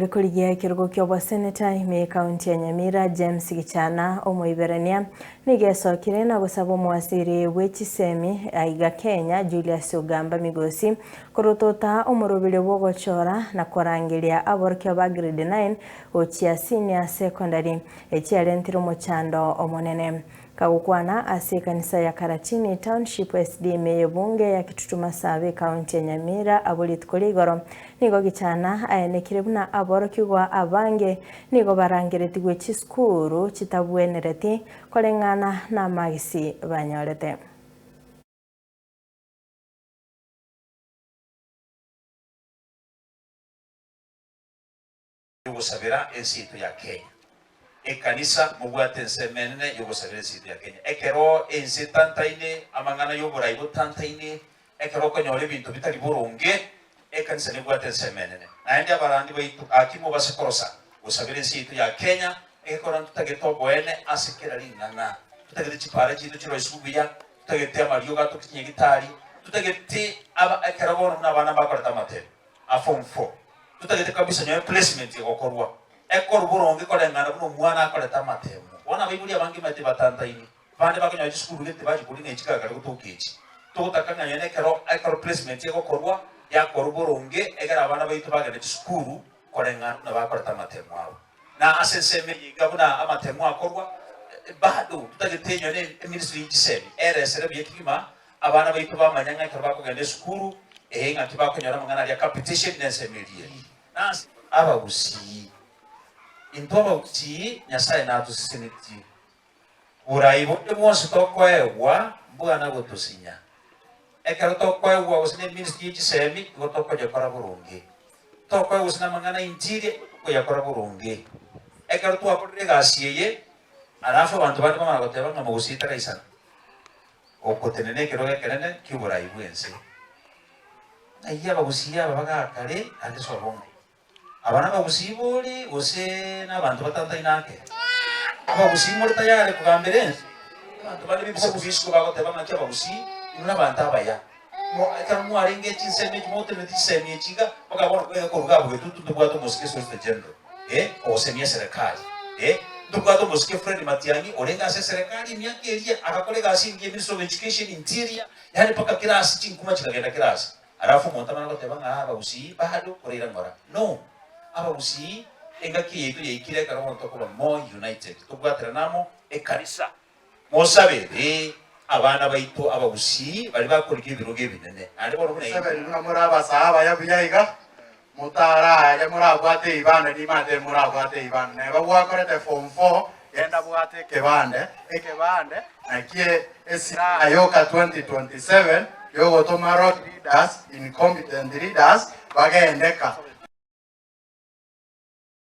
Ore korigia ekerogo ki'oboseneta ime y'ekaunti ya Nyamira James Gichana Omoiberania nigo esokire na gosaba omowaziri bwe chisemi aiga Kenya Julius Ogamba Migosi korotota omoroberio bw'ogochora na korangeria aborokigwa ba grade 9 gochia senior secondary echiarentire omochando omonene. Kagokwana ase ekanisa ya Karatini Township SD ime y'ebunge ya Kitutu Masaaba ekaunti ya Nyamira abwo rituko ria igoro, nigo Gichana aenekire buna aborokigwa abange nigo barangeretigwe chisukuru chitabwenereti koreng'ana namagisi banyorete. Y'ogosabera ense yaito ya Kenya. Ekanisa mobwate ensemo enene y'ogosabera ense yaito ya Kenya. Ekero ense etantaine, amang'ana y'oborai botantaine, ekero okonyora ebinto bitari boronge, ekanisa nebwate ensemo enene. Naende abarandi baito gaki mobase korosa gosabera ense yaito ya Kenya, egekora ntotagete oboene ase kera ring'ana. Totagete chipara chiaito chiroisigwe buya, totagete amariogo atoke chinyagitari, totagete aba ekero bono buna abana mbakorete amatebe. A form four totagete kabisa nyowe placement egokorwa ekorwa boronge koreng'ana buna omwana akorete amatemo. Bono abaibori abange omanyete batantaini bande bakonyora chisukuru gete bachia koria ng'a echi kagare gotoka echi. Togotaka ng'a nonye ekero ekero placement egokorwa yakorwa boronge egere abana baito bagende chisukuru koreng'ana buna bakorete amatemo abo. Na ase ensemo eye iga buna amatemo akorwa bado totagete nonye eministry ye chisemi eresere buya kegima Abana baito bamanya ng'a ekero bakogenda esukuru eye ng'aki bakonyora amang'ana aria capitation nensemo eria ere. Nase abagusii. Intwe abagusii Nyasae natosesenetie. Borai bonde bwonsi tokoegwa mbwana gotosinya. Ekero tokoegwa gose ne ministry ye chisemi igo tokoyekora boronge. Tokoegwa gose namang'ana interior igo tokoyakora boronge. Ekero twakorire egasi eye alafu abanto bande bamana goteba ng'a mogusii taraisana. Ogotenena ekerogo ekenene ki'oborai bw'ense. Ng'ai abagusii aba bagakare naende sobo ng'ai? Aba nabagusii bori gose nabanto batantaine ake? Abagusii more tayare kogambera ense? Abanto bande b'ebisaku bi'isiko bagoteba ng'aki abagusii inwe nabanto abaya. Mo ekero mwarenge chinsemo echi moteneneti chisemi echi iga, mpaka bono kwega koruga abwo getutu ntobwate omosike Solicitor General, eh, ogosemia eserekari, eh, ntobwate omosike Fred Matiang'i orenge ase eserekari emiaka eria agakora egasi engiya Ministry of Education, Interior, yaani mpaka kera ase chinkuma chikagenda kera ase. Alafu omonto amanye goteba ng'a abagusii bado koreira ng'ora. No! Abagusii engaki yaito yaikire ekero bono tokoba more united, tobwaterane amo, ekanisa Mosabere abana baito abagusii baria bakorigia ebirogo ebinene, naende bono buna Mosabere buna more abasaa abaya buya iga, motaraare morabwate ebibande nimate morabwate ebibande. Neba gwakorete form four, genda bwate ekebande, ekebande naki esilaha yoka 2027 yogotoma rogue leaders, incompetent leaders bagende ka.